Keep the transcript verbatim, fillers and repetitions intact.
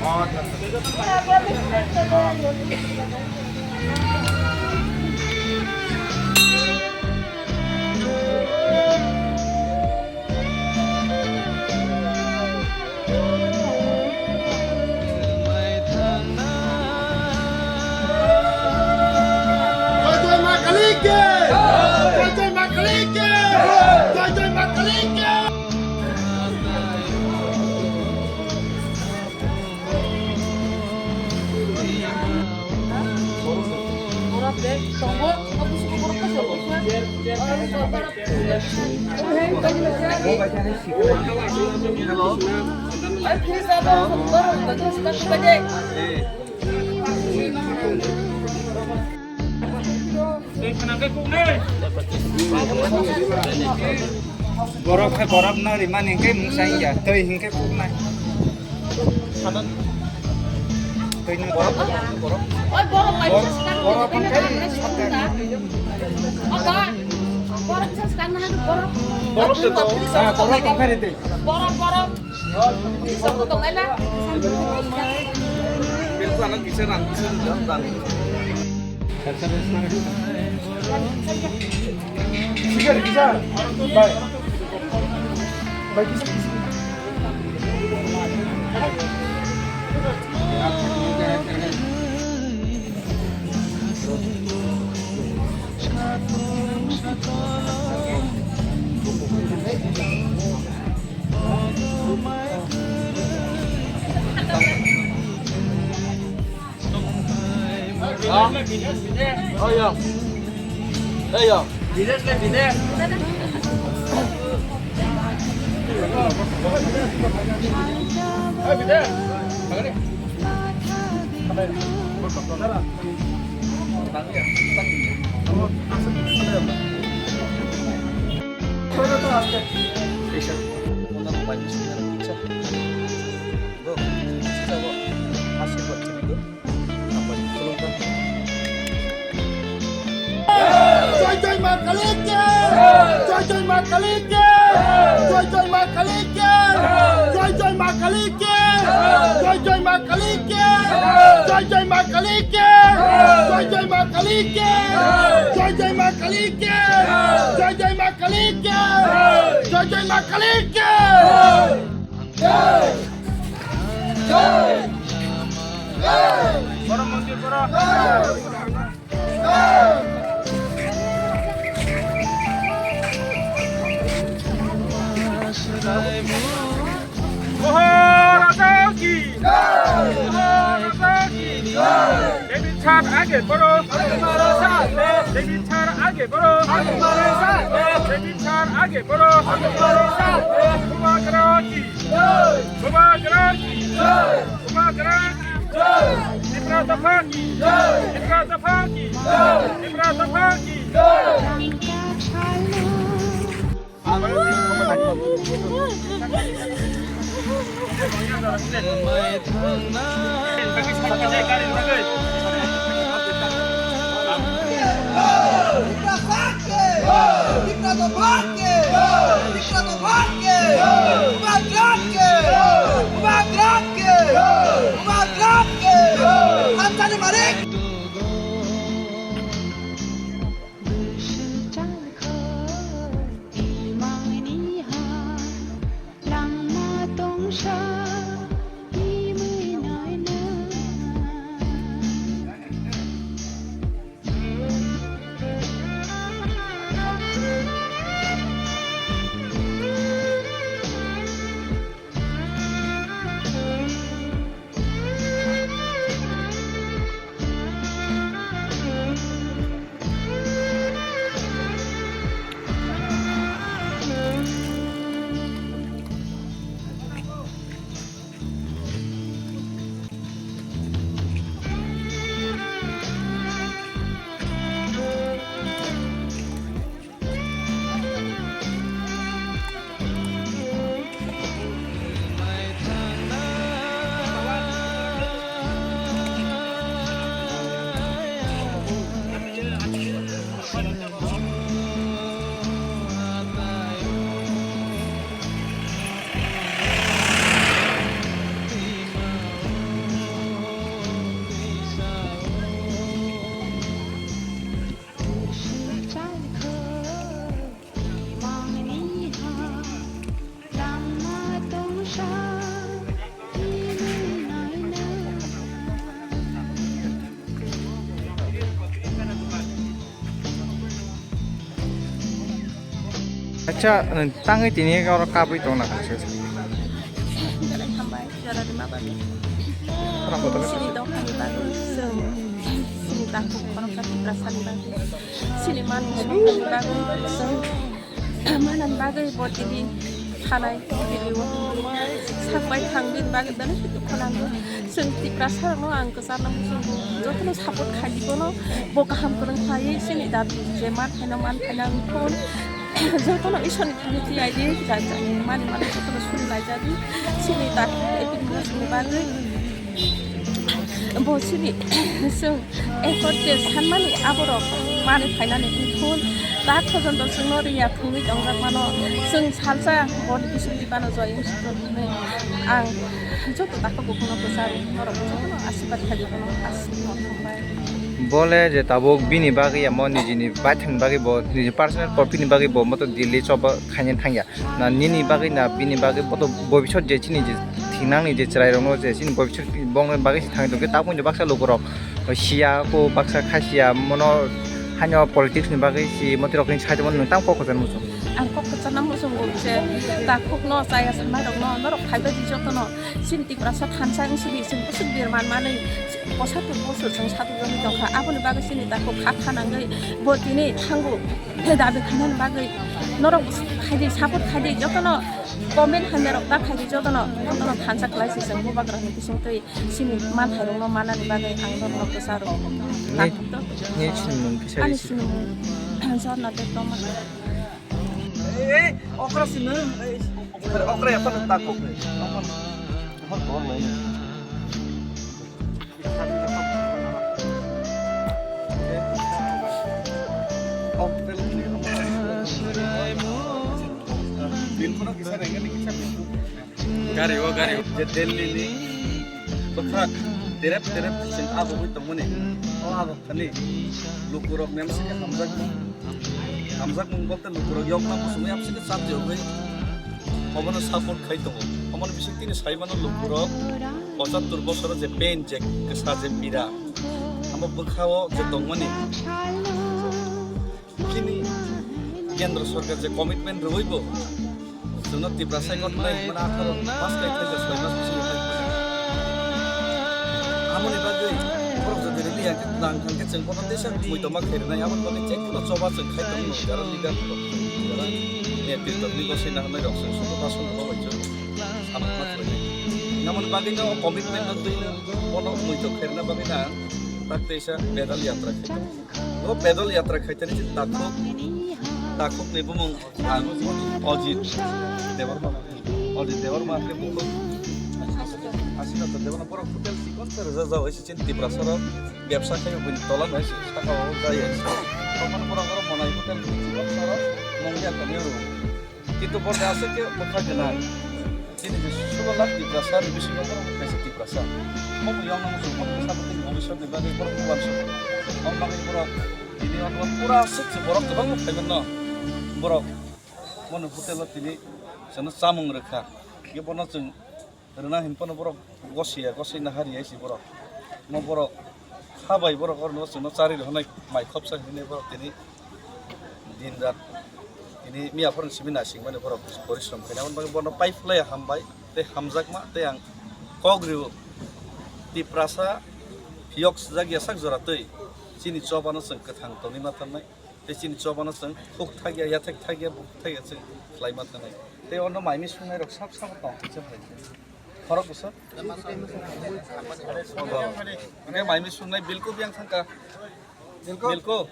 Jai Jai Ma Kali ki! Jai Jai Ma Kali ki! Jai Jai Ma Kali ki! Borok de tongo, abo suku borok kasa borok. Hello. Ai, please, abo borok de. Borok hai borok no rimani hingke mungsa hingya, tei hingke kuknai. Tei no borok, borok. Oi, borok bai borok, borok hingke. Borok sa sekarang na borok. Borok tu to. Ah, borok tongkha rite. Borok, borok. Oh, yo. Hey, yo. Bidesh le, bidesh. Hey, bidesh. Jai Jai Ma Kali ki! Jai Jai Ma Kali ki! Jai Jai Ma Kali ki! Jai Jai Ma Kali ki! Jai! Jai! Jai! Borok mondir borok. Moharaja ki! Moharaja ki! Devi char aage badho! Devi char aage badho! Devi char aage badho! Bubagra ki! Bubagra ki! Bubagra ki! Tipra Motha ki! Tipra Motha ki! Tipra Motha ki! Langma tongsa himwi naina. Cha, tangwi tini oro kabwi tongna kha se. Belai hambai, jora rwma bagwi. Oro kotor. Chini dophani bagwi chwng, chini takhuk khoroksa Tiprasani bagwi, chini manwi songkakni bagwi chwng, manani bagwi bo tini thanai, tini o sakbai thangwi bagwi belai khe dukhu nango. Chwng Tiprasarokno ang kwcharno muchungo, jotono support khaidi bono, bo kaham kwrwng khlaiwi chini dabi je man phaina man phaina wngthun. Jotono Ishorni thani tiyai di, jani mani mani jotono suri laijadi, chini ta epidemic ni bagwi. Bo chini chwng effort je sanmani aborok mani phainani wngthun, ta khojondo chwngno riya thungwi tongjak mano, chwng salsa boni bisingtwi bano joy wngsi tongthunwi ang joto takhuk bukhukno kwcharo norok jotono asirwad khaidi bono aswkno hambai. Bole je tabuk bini bagwi amo nijini baithang bagwi bo niji personal profit ni bagwi bo moto Delhi choba khaina thangya. Na nini bagwi na bini bagwi boto bobisot je chini je thinangni je chwrairokno je chini bobisot bongni bagwi se thangwi tongkhe tabukni baksa lukurok siya ko baksa kha siya mono haino politics ni bagwi si motirokni side mano nwng tamo kok kwchar muchung. Ang kok kwcharna muchungo je takhukno chaya sanairokno norok phaibai di jotono chini Tiprasa thansa wngsi di chwng bwswk birman manwi bwswk bwswk chwng satijagwi tongkha. Aboni bagwi chini takhuk kha kha nangwi bo tini thango dabi khainani bagwi norok khaidi support khaidi jotono comment hamya rok ta khaidi jotono jotono thansa khlai si chwng bubagra ni bisingtwi chini manthairokno manani bagwi ang norokno kwcharo. Ni, ni sinimung kisa ani sinimung Jorna Debbarma. Ei, okra sini, ei, okra ya pada takut. Gari o, gari o. Je Delhi ni bwkhak terep terep sing abo hui tongmani. O abo thani lukurok nemsi khe hamjakmung. Hamjakmung bolte lukurok yokna kusumwi hamsi khe chap yogwi obono support khai tongo. Omono bising tini sai mano lukurok pochattor bosoro je pain je kwsa je pira. Amo bwkhao je tongmani. Chini kendro sorkar je commitment rwui bo chwngno Tiprasa ekot nai mane atharo mas kai thai je soi mas bisingo thai mane. Amoni bagwi borok jodi rili ya khe nang thang khe chwng bono tesa muitoma khairwnai. Aboni bagwi je kono choba chwng khai tongno jara leader rok, jara netrito ni gosoi na hwnwi rok chwng sudo bason rok bai chwng samung ma khlainai. Namoni bagwi no commitment no twi bono muito khairna bagwi na tak tesa pedal yatra khai. O pedal yatra khaitani si takhuk, takhuk ni bumung ang Ojit Debbarma, Ojit Debbarma khe bukhuk Asina to Debbarma borok hotel sikon se rwjak jao isi chin Tiprasa rok bebsa khai bini tola no isi saka o jai isi. Tokon borok oro monai hotel sikon se rok mungya kami oro. Kintu bo da aswk khe bwkha gwnang. Chini je sola lakh Tiprasa ni bisingo borok kaisa Tiprasa. Omo yang nang song kok sabo tini bhobishyot ni bagwi borok uansuk. Omo bagwi borok tini o pura aswk se borok kwbangma phaimanno. Borok bono hotel o tini chwngno chamung rwkha. Ye bono chwng rwna hinphano borok gosiya, gosina hariya si borok. Mo borok kha bai borok oro chwngno chari rwnai mai khopsa hinwi borok tini din rat tini miya phorong simi naisingmani borok porishrom khaina. Aboni bagwi bono pai phlai hambai tei hamjakma tei ang kok rio Tiprasa phiyok sijak ya sak jora twi chini chobano chwng kwthang tongwi ma thangnai. Tei chini chobano chwng huk thakya, yathek thakya, bukhuk thakya chwng khlai ma thangnai. Tei ono maimi swngnai rok sab sabo tong khe chwng hai khe. Khorok bwswk? Obo. Hwnkhe maimi swngnai bilkul yang thangkha. Bilkul. Bilkul.